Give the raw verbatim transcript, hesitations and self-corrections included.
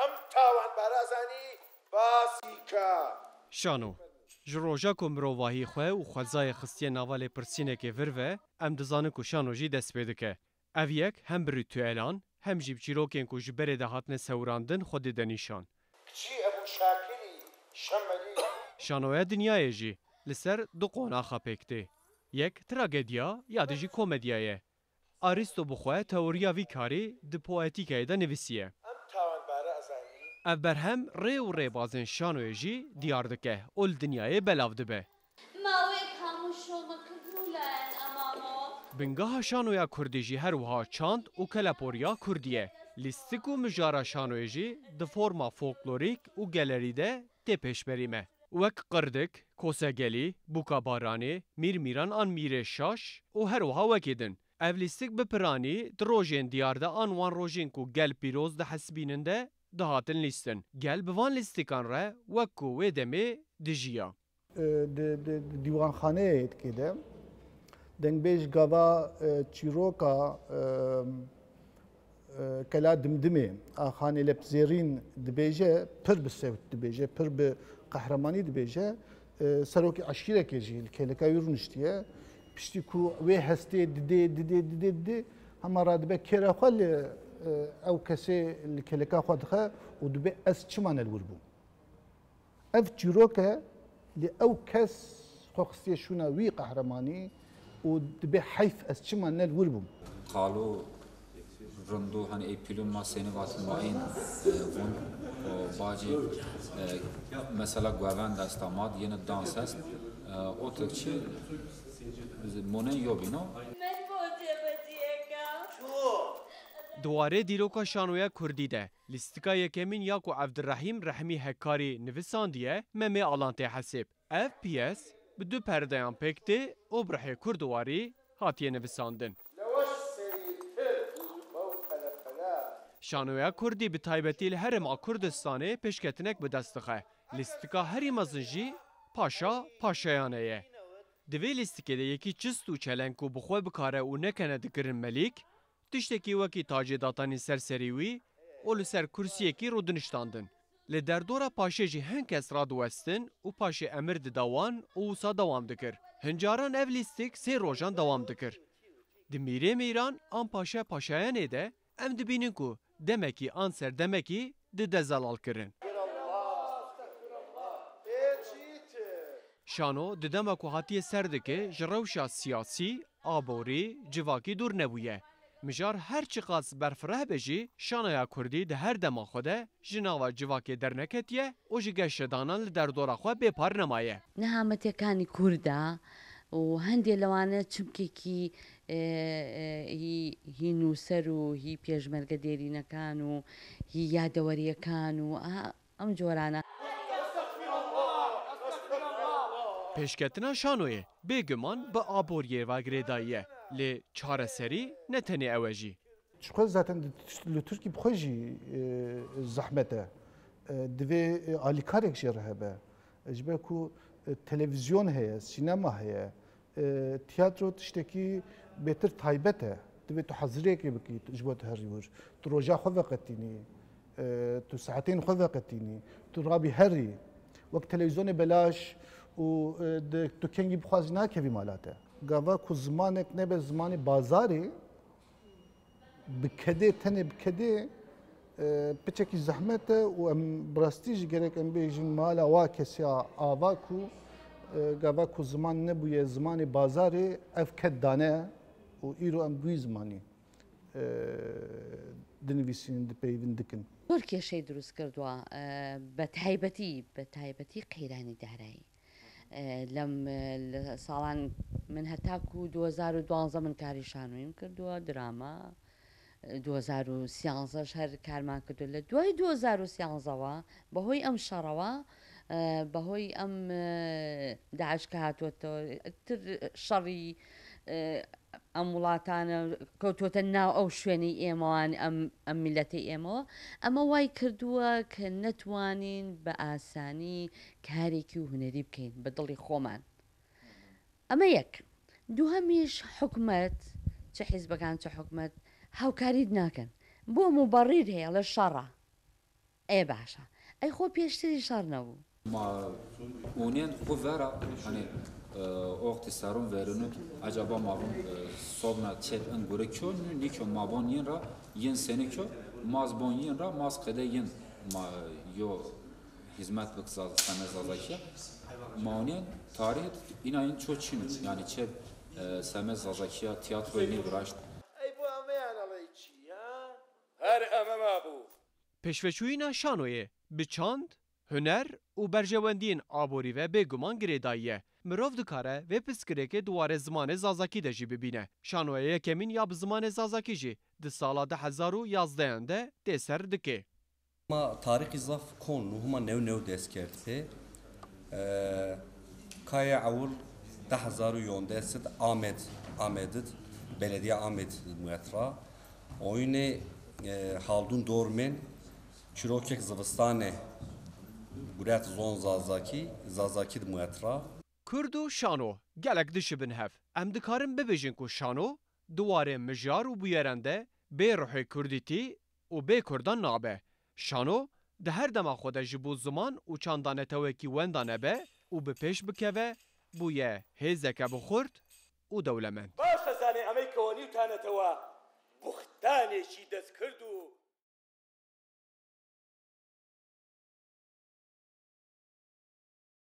Em tawanbara zanî basî ka. Şano, ji roja ku mirovahî xwe û xwezayê xistiye nava lêpirsînekê vir ve, em dizanin ku şano jî dest pê dike. Ev yek hem bi rîtuelan, hem jî bi çîrokên ku ji berê de hatine sewirandin xwe dide nîşan. Kiçî Ebû Şakirî Şemelî. Şanoya dinyayê jî li ser du qonaxa pêk tê. Yek tragediya, ya din jî komediya ye. Arîsto bi xwe teoriya vî karî di poetîkayê de nivîsiye. Em tawanbara zanî. Ev berhem rê û rêbazên şanoyê jî diyar dike û li dinyayê belav dibe. Mawê kamûşo me kir nû layen emamo. Bingeha şanoya kurdî jî her wiha çand û keleporiya kurdî ye. Lîstik û mijara şanoyê jî di forma folklorîk û gelerî de tê pêşberî me. Wek qirdik, kosegelî, bûka baranê, mîrmîran an mîrê şaş û her wiha wekî din. Ev lîstik bi piranî di rojên diyar de an wan rojên ku gel pîroz dihesibînin de dihatin lîstin. Gel bi van lîstikan re wek ku wê demê dijiya. Di, di, di dîwanxaneyê yê dikê de dengbêj gava e, çîroka e, e, Kela Dimdimê a Xanê Lepzêrîn dibêje, pir bi sewt dibêje, pir bi qehremanî dibêje. E, serokê eşîrekê jî li kêleka wî rûniştiye. Piştî ku wê hestê didê, didê, didê, didê, hema radibe kêra xwe li e, ew kesê li kêleka xwe dixe û dibê ez çima ne li wir bûm. Ev çîrok e, lê ew kes xwe xistiye şûna wî qehremanî û dibê heyf ez çima ne li wir bûm. Qalo rind û hani ê pîlûn ma sênî vatin ma ên e, vûn û bacê e, mesela guevend esta ma di yene dans est e, o tirkçî monen yobîno. Di warê dîroka şanoya kurdî de, lîstika yekemîn ya ku Evdirehîm Rehmî Hekkarî nivisandiye, Memê Alan tê hesêb. Ev piyes bi du perdeyan pêk tê û bi rihê kurdiwarî hatiye nivisandin. Şanoya kurdî bi taybetî li herêma Kurdistanê pêşketinek bi dest dixe. Lîstika herî mezin jî paşa paşayane ye. Di vê lîstikê de yekî çist û çeleng ku bi xwe bikare û nekene dikirin melîk, tiştekî wekî tacê datanî ser serî wî û li ser kursiyekî rûdiniştandin. Li derdora paşê jî hin kes radiwestin û paşê emir dida wan û wisa dewam dikir. Hin caran ev lîstik sê rojan dewam dikir. Di mîrê mîran an paşe paşayanê de em dibînin ku demekî an serdemekî dide zelalkirin. Şano di dema ku hatiye ser dike ji rewşa siyasî, aborî, civakî dûr nebûye. Mijar her çiqas berfireh be jî şanoya kurdî di her dema xwe de ji nava civakê derneketiye û ji geşedanan li derdora xwe bêpar nemaye. Niha me têkanî kurda û hindê lewane çimkekî hî nûser û hî pêşmerge dêrînekan û hî yadeweriyêkan û a Em corana. Pêşketina şanoyê bêguman bi aboriyê ve girêdayî ye, lê çareserî ne tenê ew e jî. Ji xwe zaten li Tirkî bi xwe jî zehmet e. Divê alîkarek jê re hebe. Ji ber ku televîzyon heye, sînema heye, Tiyatro tiştekî bêtir taybet e. Divê tu hezirêkê bikî ji bo tu herî wir. Tu roja xwe veqetînî, tu saetên xwe veqetînî, tu rabî herî. Wek televîzyonê belaş û tu kengî bixwazî nakevî mala te. Gava ku zimanek nebe zimanê bazarê, Bi kedê, tenê bi kedê piçekî zehmet e û em bi rastî jî gerek em bêjin mala wa kesê ava ku gava ku ziman nebûye zimanê bazarê, ev ked dane û îro em bi wî zimanî dinivîsînin, dipeyivin, dikin. Zor kêşey dirust kirduwa, bi taybetî, bi taybetî qeyranî darayî. لەم لە ساڵان من هەتاکو دوهزار و دوانزە من کاری شانۆیم کردووە دراما دوهزار و سیانزەش هەر کارمان کردو لە دوای دوهزار و سیانزەوە بەهۆی ئەم شەڕەوە بەهۆی ئەم داعش کە هاتووەتەوە تر شەڕی ئەم وڵاتانە کەوتووەتە ناو ئەو شوێنەی ئێمەوان ئەم ئەم میلەتەی ئێمەوە ئەمە وای کردووە کە نەتوانین بە ئاسانی کارێکی و هونەری بکەین بە دڵی خۆمان ئەمە یەک دووهەمیش حکومەت چ حیزبەکان چ حکومەت هاوکاریت ناکەن بۆ موبەڕیر هەیە لە شەڕە Ê behşa. Ey xwe pêştirî şer nebû. Ma onên xwe vera, hani, e, oxtî seron verînût, ecaba ma vûn, e, sobna çep in gure kyo, nî-, nîkyo ma bon yin ra, yin senî kyo, maz bon yin ra, maz qede yin ma yo hizmet bik Zaz-, seme Zazakiya. Ma onên tarih îna yin ço çin, yani çep, e, seme Zazakiya tiyatroyê nî viraşt. Ey bu emeyan alay çi ya? Her eme ma bu. Pêşveçûyîna şanoyê bi çand, huner û berjewendiyên aborî ve bêguman girêdayî ye. Mirov dikare vê pirsgirêkê di warê zimanê zazakî de jî bibîne. Şanoya yekemîn ya bi zimanê zazakî jî di sala du hezar û yazdehan de tê ser dikê. Ma tarîxî zaf kon û hima new new dest kerd pê. E, Kaya ewil du hezar û yonde sid Amed, Amedid, Belediye Amed muetra. Oyunê, e, Haldun Dormen, çirokek zivistanê guret zon Zazakî, Zazakî di muetra. Kurd û şano gelek dişibin hev. Em dikarin bibêjin ku şano di warê mijar û bûyeran de bê ruhê kurdîtî û bê kurdan nabe. Şano di her dema xwe de ji bo ziman û çanda netewekî wenda nebe û bi pêş bikeve, bûye hêzeke bi xurt û dewlemend. Baş e zanê emeyke we nî û tanetewa buxtanê jî dest kird û